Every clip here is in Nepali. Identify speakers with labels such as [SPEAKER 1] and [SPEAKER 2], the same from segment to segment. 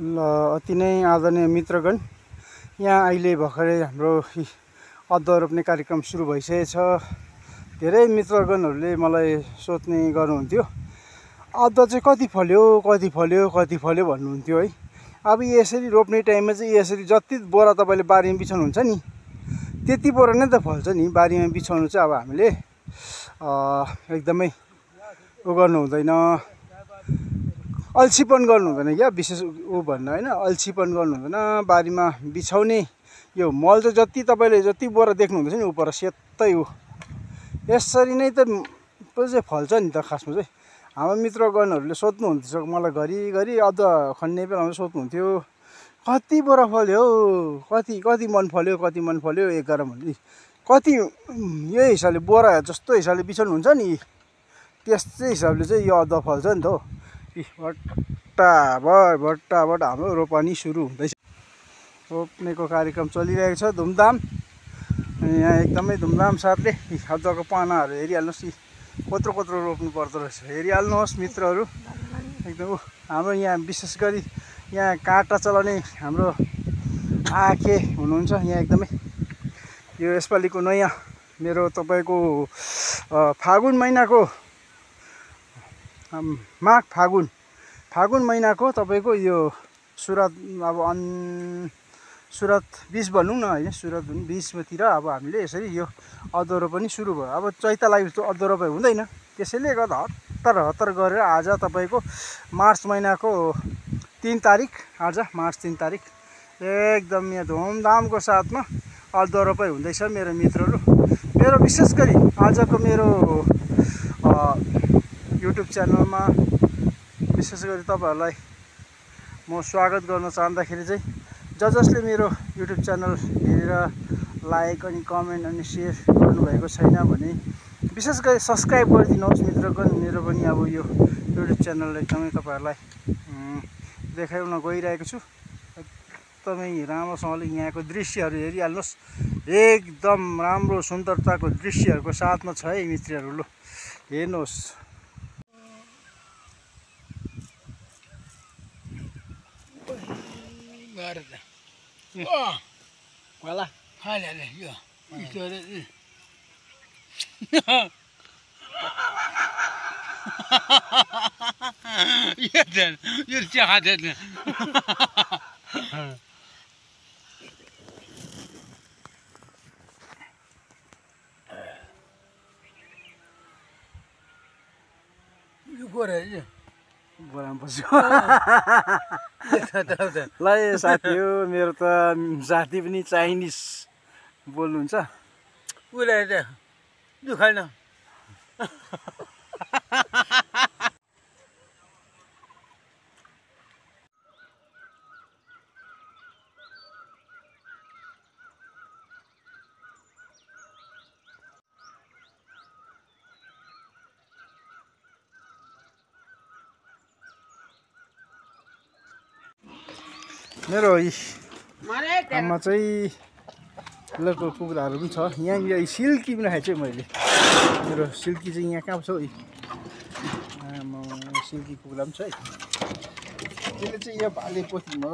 [SPEAKER 1] ल अति नै आदरणीय मित्रगण, यहाँ अहिले भर्खरै हाम्रो अदुवा रोप्ने कार्यक्रम सुरु भइसकेको छ। धेरै मित्रगणहरूले मलाई सोध्ने गर्नुहुन्थ्यो, अदुवा चाहिँ कति फल्यो भन्नुहुन्थ्यो है। अब यसरी रोप्ने टाइममा चाहिँ यसरी जति बोरा तपाईँले बारीमा बिछाउनुहुन्छ नि त्यति बोरा नै त फल्छ नि। बारीमा बिछाउनु चाहिँ अब हामीले एकदमै उ गर्नु हुँदैन, अल्छीपन गर्नु हुँदैन क्या, विशेष ऊ भन्न होइन, अल्छीपन गर्नु हुँदैन। बारीमा बिछाउने यो मल चाहिँ जति तपाईँले जति बोरा देख्नुहुँदैछ नि उपर सेतै हो, यसरी नै त चाहिँ फल्छ नि त। खासमा चाहिँ हाम्रो मित्रगणहरूले सोध्नुहुन्थ्यो मलाई, घरिघरि अदुवा खन्ने बेलामा सोध्नुहुन्थ्यो कति बोरा फल्यो, कति मन फल्यो 11 मन, कति यो हिसाबले बोरा जस्तो हिसाबले बिछाउनुहुन्छ नि त्यस्तै हिसाबले चाहिँ यो अदुवा फल्छ नि त हो। भट्टाभट हाम्रो रोपनी सुरु हुँदैछ। रोप्नेको कार्यक्रम चलिरहेको छ धुमधाम। यहाँ एकदमै धुमधाम साथले अदुवाको पानाहरू हेरिहाल्नुहोस्, कत्रो रोप्नु पर्दो रहेछ, हेरिहाल्नुहोस् मित्रहरू। एकदम हाम्रो यहाँ विशेष गरी यहाँ काँटा चलाउने हाम्रो आखे हुनुहुन्छ यहाँ एकदमै। यो यसपालिको नयाँ मेरो तपाईँको फागुन महिनाको माघ फागुन महिनाको तपाईँको यो सुरत अब सुरत 20 भनौँ न होइन, सुरत 20तिर अब हामीले यसरी यो अदुवा रोपनी सुरु भयो। अब चैता लागेपछि अदुवा रोपाइ हुँदैन, त्यसैले गर्दा हतार गरेर आज तपाईँको मार्च महिनाको 3 तारिक, आज मार्च 3 तारिक एकदम यहाँ धुमधामको साथमा अदुवा रोपाइ हुँदैछ मेरो मित्रहरू। मेरो विशेष गरी आजको मेरो युट्युब च्यानलमा विशेष गरी तपाईँहरूलाई म स्वागत गर्न चाहँदाखेरि चाहिँ जसले मेरो युट्युब च्यानल हेरेर लाइक अनि कमेन्ट अनि सेयर गर्नुभएको छैन भने विशेष गरी सब्सक्राइब गरिदिनुहोस् मित्रगण। मेरो पनि अब यो युट्युब च्यानल एकदमै तपाईँहरूलाई देखाउन गइरहेको छु। एकदमै राम्रोसँगले यहाँको दृश्यहरू हेरिहाल्नुहोस्, एकदम राम्रो सुन्दरताको दृश्यहरूको साथमा छ है मित्रहरू। ल हेर्नुहोस्,
[SPEAKER 2] voilà
[SPEAKER 1] allez yo
[SPEAKER 2] you're jahadet you go there
[SPEAKER 1] ल साथी हो मेरो त साथी पनि चाइनिज बोल्नुहुन्छ
[SPEAKER 2] उसलाई दुखाएन।
[SPEAKER 1] मेरो आमा चाहिँ लोकल कुखुराहरू पनि छ यहाँ। सिल्की पनि खाएँ चाहिँ मैले, मेरो सिल्की चाहिँ यहाँ कहाँ छ है, सिल्की कुखुरा पनि छ है। त्यसले चाहिँ यहाँ भाले पोथीमा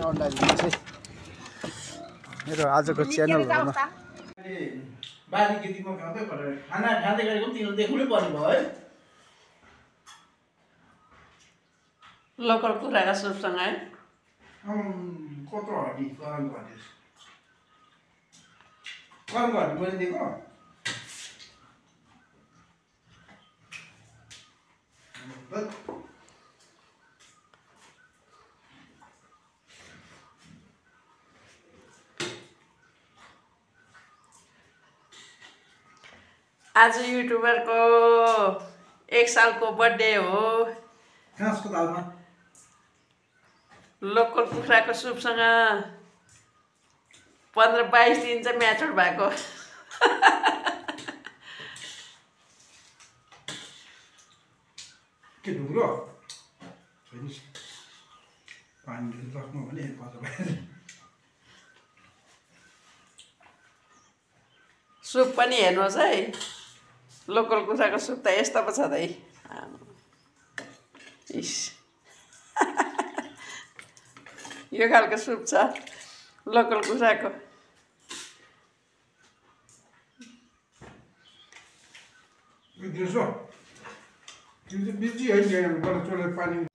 [SPEAKER 1] अन्डा दिन्छ है। मेरो आजको च्यानलहरूमा बाली खेतीमा खाना खाँदै गरेको पनि तिनीहरू देख्नै पर्ने भयो है।
[SPEAKER 3] लोकल कुखुराका सुपसँग है
[SPEAKER 1] कत्रो हड्डी गरमको हड्डी मैले दिएको
[SPEAKER 3] आज युट्युबरको 1 सालको बर्थडे हो।
[SPEAKER 1] घाँसको दालमा
[SPEAKER 3] लोकल कुखुराको सुपसँग 15-22 दिन चाहिँ म्याचुर भएको।
[SPEAKER 1] के ढुङ्ग्रो पानी राख्नु भने
[SPEAKER 3] सुप पनि हेर्नुहोस् है, लोकल कुखुराको सुप त यस्तो पो छ त है। यो खालको सुप छ लोकल कुखुराको
[SPEAKER 1] बिर्सो बिजी है पानी